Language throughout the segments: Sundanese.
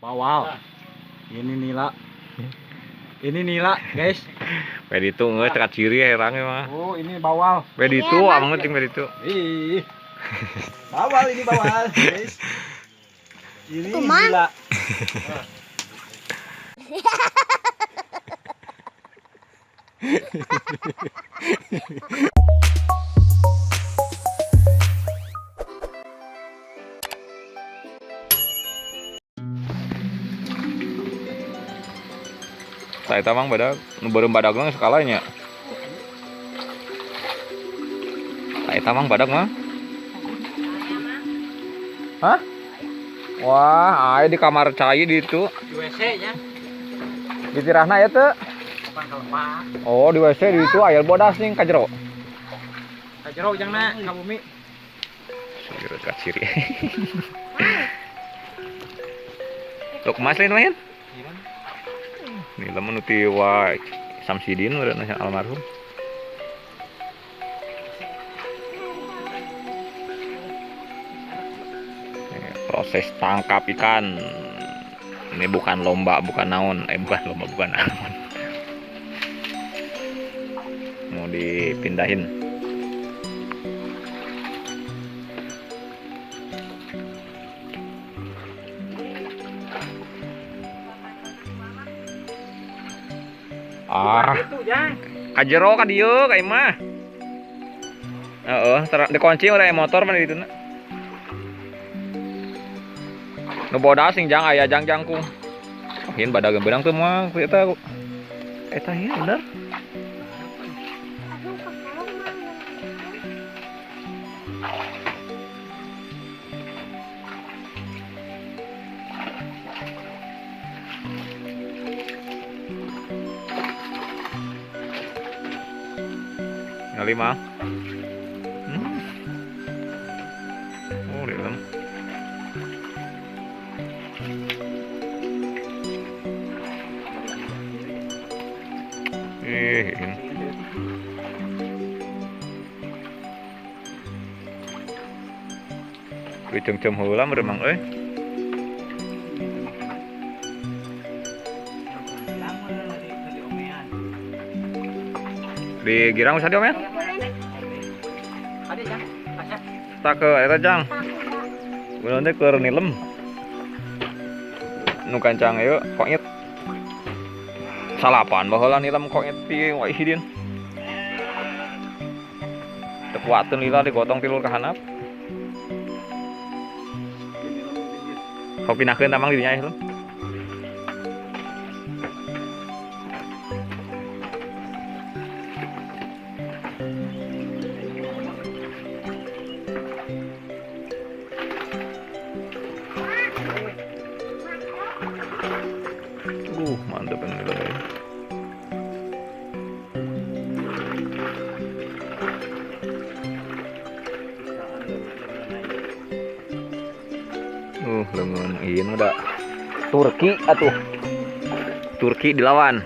Bawal. Ini nila. Ini nila, guys. Pedi itu geus teka ciri herang mah. Oh, ini bawal. Pedi itu amang cing pedi itu. Ih. Bawal ini bawal, guys. Ini nila. Tah eta mang badag, nu beureum badagna geus kalah nya. Tah eta mang badag mah. Hah? Wah, aya di kamar cai di itu. Di WC nya. Di tirahna ya teu? Oh, di WC di itu aya bodas nih ka jero. Ka jero jangna ka bumi. Jero ka ciri. Tuh kemas lain lain. Nih lamun nu ti wa Samsidin meureun almarhum. Proses tangkap ikan. Ini bukan lomba, bukan naon. Bukan lomba, bukan naon. Mau dipindahin. Ah, ka jero ka dieu ka imah. Heeh, dikunci oleh motor mana di ditu. Nu bodas sing jang aya jang jangkung. Oh, yen badag beunang teu moal ku eta. Eta ieu bener. Ngali mah. Oh, di dalam. Ini. Kuy cem-cem heula meureun mang euy. Di girang usah diomean? Tak ke eta jang. Ulah teh keur nilem. Nu kancang ieu konyet. Salapan baheula nilem konyet ti Wahidin. Teu kuateun lila digotong tilur ka handap. Kau pindahkeun tamang di dinya ieu. Mantap ini loh. Lengan ini udah Turki atuh. Turki dilawan.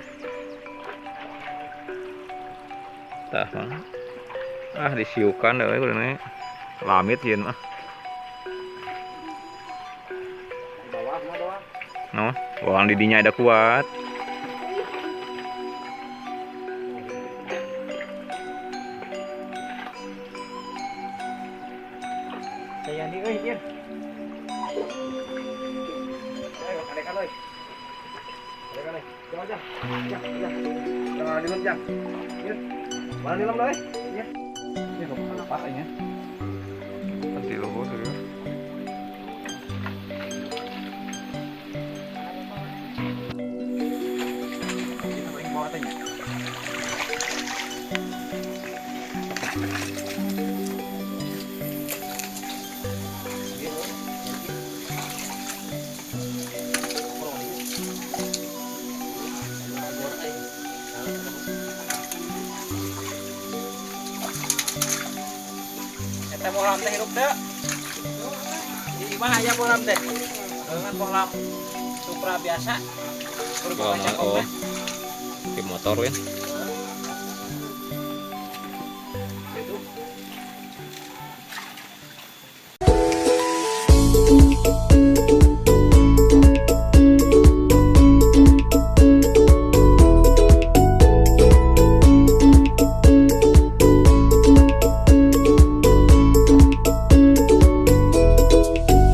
Tah, mang. Ah, disiukan deh udah lamit yen mah. No, orang didinya ada kuat. Saya nih euy, ieu. Ayo, adekan euy. Adekan euy. Jauh aja. Jang, jang. Jangan dilem, jang. Ieu. Mana dilem euy? Ieu. Ieu kok apa nya? Nanti logo serius. Eta bohlam teh hirup teu? Di imah aya bohlam teh. Dengan bohlam Supra biasa. Bohlam oh. Di motor ya.